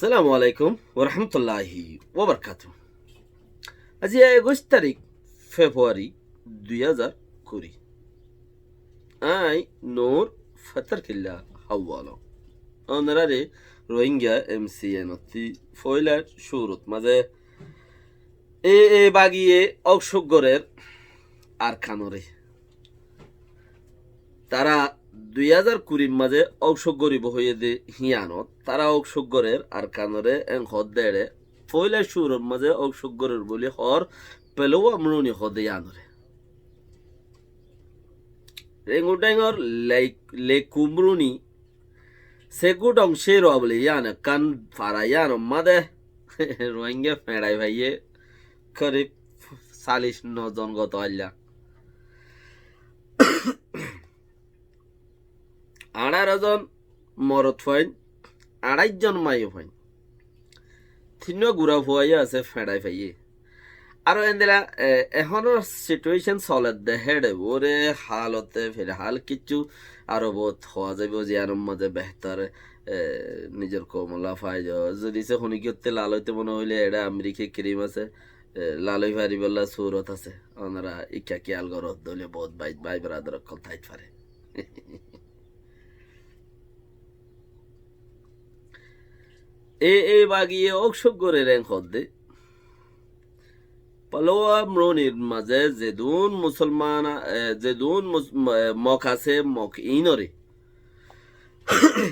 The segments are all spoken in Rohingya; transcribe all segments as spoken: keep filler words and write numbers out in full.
Assalamu alaikum warahmatulláhi wabarakátuhu. Aijja ekuic tarík Februari dui házar kuri. Aññí Nur Fatar Killa Hawwalo. Ónorare Rohingya M C N ottú foóila cúrut mazé e, e bagiye óuk cóuk gorér Arkanore. Tará dui házar kurir mazé óuk cóuk goríbou hoiyé dé híyanot. Tará óuk cóuk gorér Arkanore en hoódde eçé. Foóila cúrur mazé óuk cóuk gorér bóli hoór Palowa Mruni hoódde yíanore. Rengu Dhengor Lei-, Leku Mruni Segudong Céroa bóli yían ekkán fara yíanor mazé Rohingya feñçai faiyé korib callic no zon goto ailla. Añçáro zon morot fuain, añçáic zon maiya fuain. Tinnúa gura fua yó asé feñçai faiyé. Aró endilla, e, ehónor situation soler de héçe, uore halote firhal kiccú aró bout hoó zaibou, ziyánor mazé behtor, e, nizor koumolla fai zo. Zodi se honikiyotte lal óito mone hoilé eçé Amerika kirim asé, e, lal ói faribólla surot asé. Ónora ikká kiyal goró, dóile bout bái, bái beradar ókkol táit fare. E, e bagiye óuk cóuk gorér en hoódde. Palowa Mronir mazé zedún musolman, e, zedún mus-, m-, e, Mok asé, Mok iínore.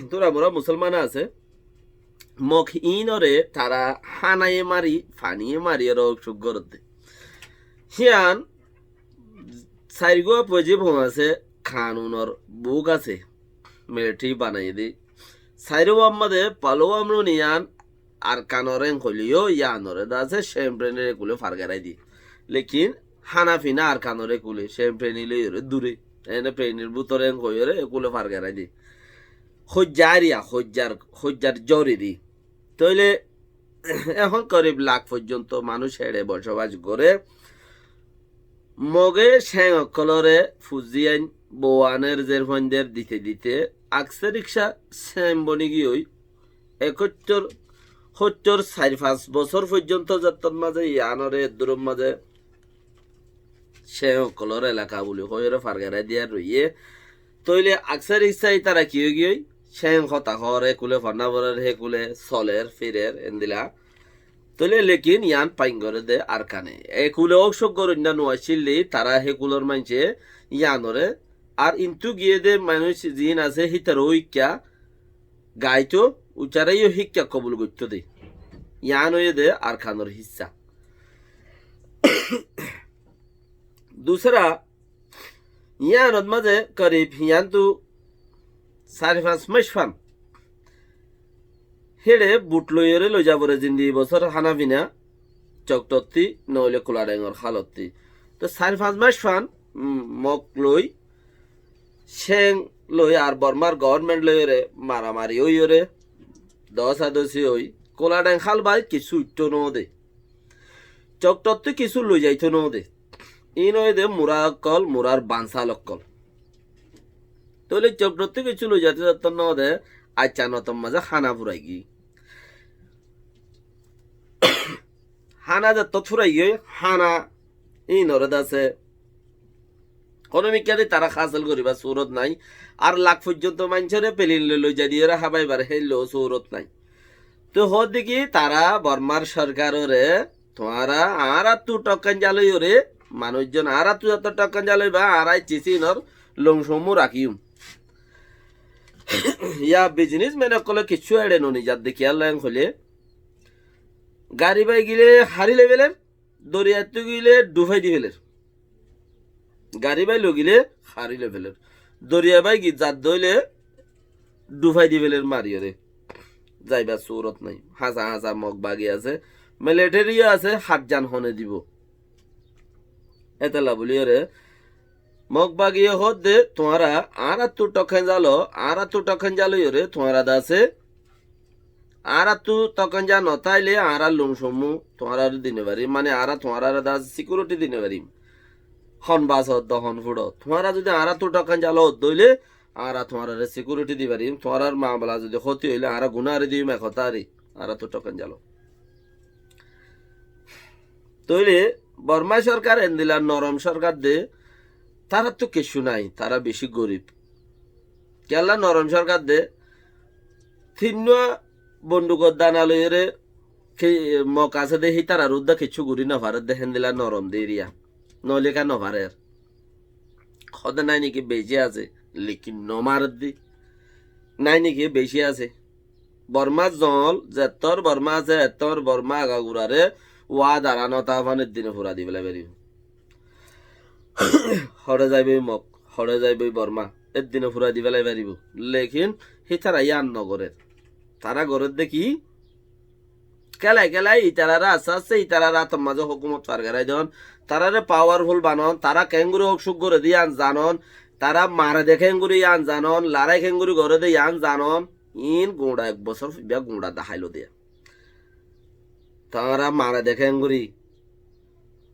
Tura mura musolman asé. Mok iínore tará hánaye mari, faniye mari, aró óuk cóuk gorédde. Híyan sairgúa fójib hom asé, kanunor buk asé, militari banaiyé dé. Sairgúa mazé Palowa Mruni yían Arkanore en hoilé yó yíanore de asé, cen preni ekule fargerai diyé. Lekin hána fina Arkanore ekule, cen preni loiyóre dure. Ene prenir bútore en hoiyóre ekule fargerai diyé. Hoijja ariya, hoijjar, hoijjar zori di. Tóile ehón korib lak foijjonto manúic héçe bocobac goré. Moge ceng ókkolore fuzziyain bouaner zerfuaindir dite dite akse rikca ceng boni giyói ekóttor, hóttor sair fañs bosór foijjonto zettót mazé yíanore eddúror mazé ceng ókkolor elaka buli hoiyóre fargerai diyar roiyé. Tóile akse rikca ítara ki ói giyói? Ceng hotá hoór, ekule fonná forer, hekule soler, firer, endilla. Tóile lekin yían fain goré dé Arkane. Ekule óuk cóuk goróinna no accíl dé, tará hekulor maincé yíanore. Ar intú giyé dé manúic ziín asé, hítaró ikká gaitó, ucáraiyó híkka kobul goittó dé. Yían óiye dé Arkanor hissá. Dusra, yíanot mazé korib híyantu sair fañs mac fan héçe but loiyóre loiza foré zindi bosór hána fina Coktottí noóile Kuladhengor hálottí. Tóu sair fañs mac fan, mm, Mok loi, ceng loi ar Bormar gobornment loiyóre maramari óiyore, dosadosi ói, Kuladheng hál bái kissú uittó noóde. Coktottú kissú loizaitó noóde. Iín óiye dé mura ókkol, murar bansal ókkol. Tóile Coktottú kissú loizaitó noóde, accá notor mazé hána furai giyói. Hána zettót furai giyói, hána iínoré de asé. Honó mikká de tará hásil goríbar surot nái. Ar lak foijjonto maincóre pelin loi loizai diyóre hábaibar héillou surot nái. Tóu hoódde ki tará Bormar sorkaróre, tuáñra añáráttu tokkán zaloiyóre, manúic zon añáráttu zettót tokkán zaloiba, añára cisínor longsomu rakíyum. Yá bizinismen ókkole kissú eçe noni zadde kiyálla en hoilé, gari bái gile hári loi feler, doriyattú gile dhufái di feler. Gari bái loi gile hári loi feler. Doriya bái gi zadde óile dhufái di feler mariyóre. Zaibar surot nái. Háñsa háñsa Mok bagi asé. Militeri yó asé, háñt zan hone dibou. Étella buliyóre Mok bagiye hoódde, tuáñra añáráttu tokkán zalo, añáráttu tokkán zaloiyóre, tuáñra de asé, añáráttu tokkán za notáile añárar longsomu tuáñrare di nofarim, mane añára tuáñrare de asé sikiuriti di nofarim. Hon basoddo, hon fuço. Tuáñra zodi añáráttu tokkán zalo ódde óile, añára tuáñrare sikiuriti di farim. Tuáñrar mamela zodi hóti óile, añára gunáre diyum ek hotá ari. Añárattú thókan zalo. Tóile Bormá sorkar endila norom sorkar de, taráttu kessú nai, tará beci gorib. Kiyólla norom sorkar de, tinnúa bondukor dana loiyóre, ki, mok asé de hítarar uddá kessú gorí nofaré de, héndila norom de eriya. Noleká nofarér. Hóde nái niki beci asé, lekin nomarer de. Nái niki beci asé. Bormá zoñl, zettór Bormá asé, ettór Bormá agagurare, uá dara nota fán eddine fura di félai faribó. Hoçé zaibói mok, hoçé zaibói Bormá, eddine fura di félai faribó. Lekin hítara yían nogorér. Tará gorér de ki? Kélai kélai ítarare asté asté ítarar átor mazé hókumot fargerai don, tarare pawarful banon, tará keéngorí hók cúk goré de yían zanon, tará mare de keéngorí yían zanon, larái keéngorí goré de yían zanon, iín guñça ek bosór foijjá guñça daháilo de. Tará mare de keéngorí,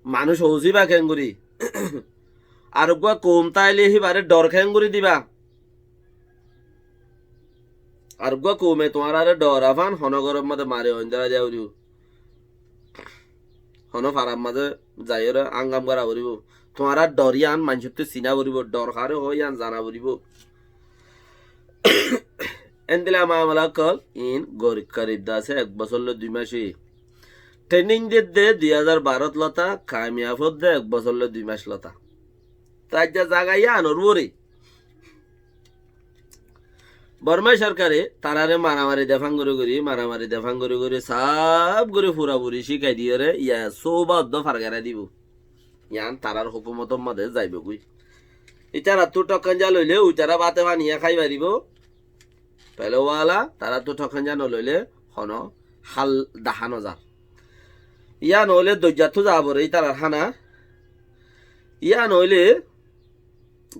manúic óuziba keéngorí, ar uggúa koum táile híbare dhor keéngorí diba. Ar uggúa koume tuáñráre dhor afán, honó góror mazé mari oindóra diya foribó. Honó farar mazé zaiyóre ángam gora foribó. Tuáñrár dhor yían maincóttu siná foribó, dhor haré hoó yían zana foribó. Endila mamala ókkol iín gorib gorib de asé ek bosór loi dui mac óiye. Trening der de dui házar barot lota, kamiyaf ór de ek bosór loi dui mac lota. Taijja zaga yíanor uore Bormá sorkare tarare maramari defán gorí gorí, maramari defán gorí gorí, saf gorí furafuri cíkai diyóre, yá sóuba uddó fargerai dibó. Yían tarár hókumotor mazé zaibógoi. Ítarattú thókkan za loile uitará báte faniye hái faribó. Pelewala, taráttu thókkan za noloile honó hál dahá nozar. Yían óile doijjattú za foré ítarar hána. Yían óile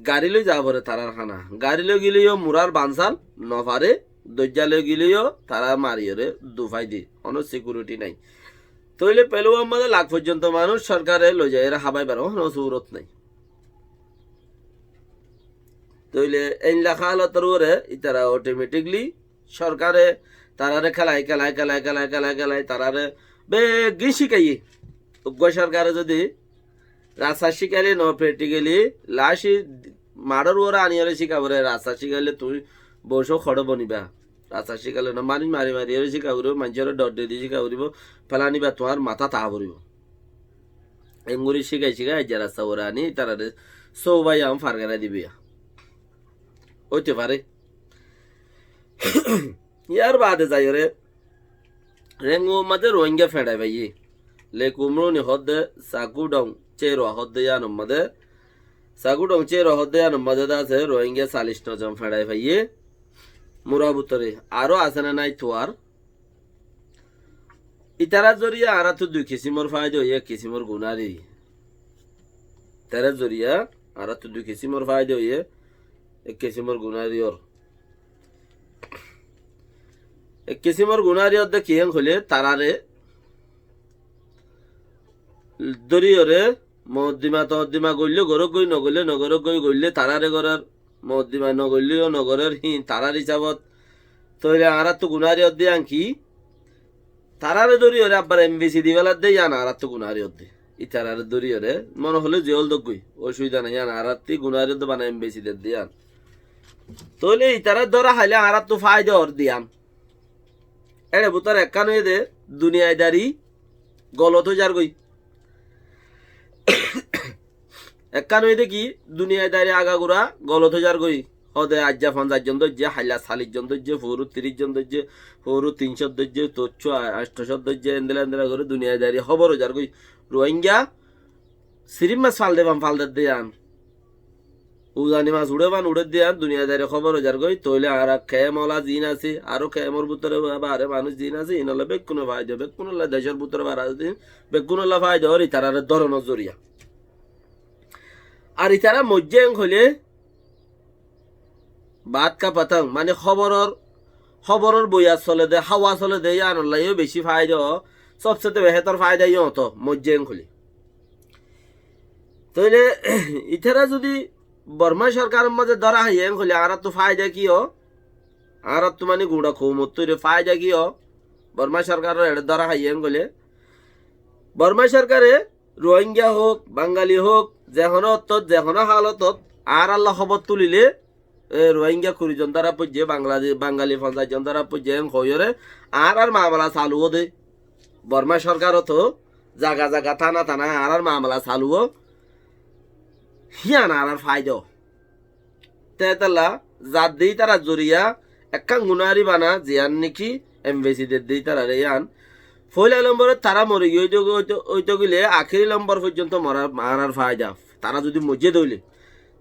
garí loi za foré tarár hána. Garí loi gilé yó murár bansal nofaré, doijja loi gilé yó tará mariyóre dufái de. Honó sikiuriti nái. Tóile Peluwar mazé lak foijjonto manúic sorkare loi zaiyóre hábaibar honó surot nái. Tóile einlak hálotor uore ítara otometikli sorkare tarare kélai, kélai, kélai, kélai, kélai, kélai, tarare beggín cíkaiye. Uggúa sorkare zodi rasta cíkaile no, pretikeli laci maçor uore aniyóre cíka foré, rasta cíkaile tuñí bosó hoçé boniba. Rasta cíkaile no, manúic mari mariyóre cíka foribó, maincóre dhor di di cíka foribó, felaniba tuáñr matát aá foribó. Engorí cíkai cíkai aijja rasta uore ani tarare sóuba yían fargerai dibo yá. Óite fare. Yar baade zaiyóre Renguwar mazé Rohingya feçai faiyé. Lekumruni hoódde, Sakudong Cérua hoódde yíanor mazé, Sakudong Cérua hoódde yíanor mazé de asé Rohingya callic no zon feçai faiyé. Mura bútore aró asé né nái tuar. Ítarar zoriya añáráttu dui kisimor faida óiye, ek kisimor gunári óiye. Ítarar zoriya añáráttu dui kisimor faida óiye, ek kisimor gunári ór. Ek kisimor gunári ódde kiyén hoilé tarare dóriyore mokoddima tokoddima goillé goróggoi, nogoillé nogoróggoi, goillé tarare gorér, mokoddima nogoillé yó nogorér, híin tarár hísabot. Tóile añáráttu gunári ódde yían ki? Tarare dóriyore abbar embesi di féladde yían añáráttu gunári ódde. Ítarare dóriyore mone hoilé ziyól doggoi, ocubida nai, yían añáráttu gunári ódde bana embesi dedde yían. Tóile ítara dóra háile añáráttu faida ór de yían. Éçe bútore ekkán óiye de duniyadari golot ói zargoi. Ekkán óiye de ki duniyadari agagura golot ói zargoi. Hóde aijja fonzaic zon dóijje, háilla callic zon dóijje, foóru tiríc zon dóijje, foóru tin cót dóijje, toccú a-, añctho cót dóijje, endilla endilla gorí duniyadari hóbor ói zargoi. Ruáinga siríf mas fal de fán fal dedde yían. Uzani mas uçé fán uçédde yían duniyadari hóbor ói zargoi. Tóile añára kemp ola ziín así, aró kempor bútore ba-, bare manúic ziín así, iínolla bekkúne faida, bekkúnolla decór bútore bara ziín, bekkúnolla faida ór ítarare dóronor zoriya. Ar ítara moijjé en hoilé baat ka patang, mani hóboror, hóboror boiya sole de, háwa sole de, yíanolla yó beci faida ó, sobse de behétor faida yó to, moijjé en hoilé. Tóile ítara zodi Bormá sorkaror mazé dóra háiye en hoilé añáráttu faida ki ó? Añáráttu mani guñça koumottú re faida ki ó? Bormá sorkaror eçé dóra háiye en goilé, Bormá sorkare Ruáingga houk, Bangali houk, ze honó ottót, ze honó hálotót añárálla hóbor tulilé, e, Ruáingga kuri zon dóra foijjé, Bangla-, Bangali fonzaic zon dóra foijjé en hoiyóre añárár mamela salu ó de. Bormá sorkarót zaga zaga, tána tána añárár mamela salu ó. Híyan añárár faida. Te étalla zadde ítarar zoriya ekkán gunári bana, ziyán néki embesi dedde ítarare yían. Foila lombore tará mori giyé óito, óito, óito gile akéri lombor foijjonto morar, marar faida. Tará zudi moijjé de óile,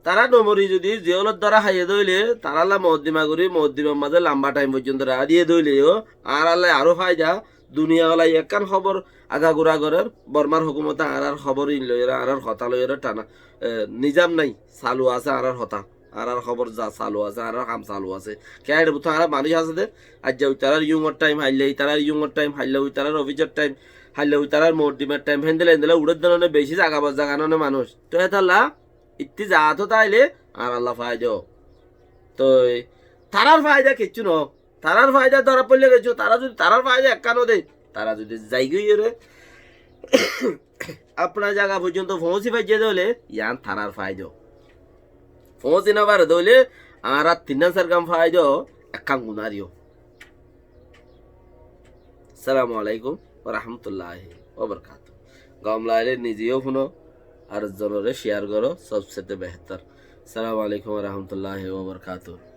tará no mori zudi zeolot dóra háiye de óile, tarálla mokoddima gorí, mokoddimar mazé lamba thaim foijjonto raá diye de óile yó, añárálla aró faida. Duniya olai ekkán hóbor agagura gorér, Bormar hókumote añárar hóbor ín loiyóre, añárar hotá loiyóre thana, e, nizam nái, salu asé añárar hotá, añárar hóbor za salu asé, añárar ham salu asé. Kiyá, eçé bútó añárar manúic asé de, aijja itarar iyungor thaim, hailla itarar iyungor thaim, hailla itarar ofisor thaim, hailla itarar mokoddimar thaim, héndilla héndilla uçér de none, beci zaga bos zaga none manúic. Toi étalla ittí zaáto táile añárálla faida. Toi tarár faida kiccú no. Tarár faida dóra foille kiccú, tará zudi tarár faida ekkán ó de, tará zudi zaigói ore afná zaga foijjonto foóñsi faijjé de óile, yían tarár faida. Foóñsi no fare de óile, añárar tinnán sairgán faida ekkán gunári ó. Assalamu alaikum wa rahmatullahi wa barakatuhu. Gom laile nize yó fúno, ar zonore share goró, sobse behétor. Assalamu alaikum wa rahmatullahi wa barakatuhu.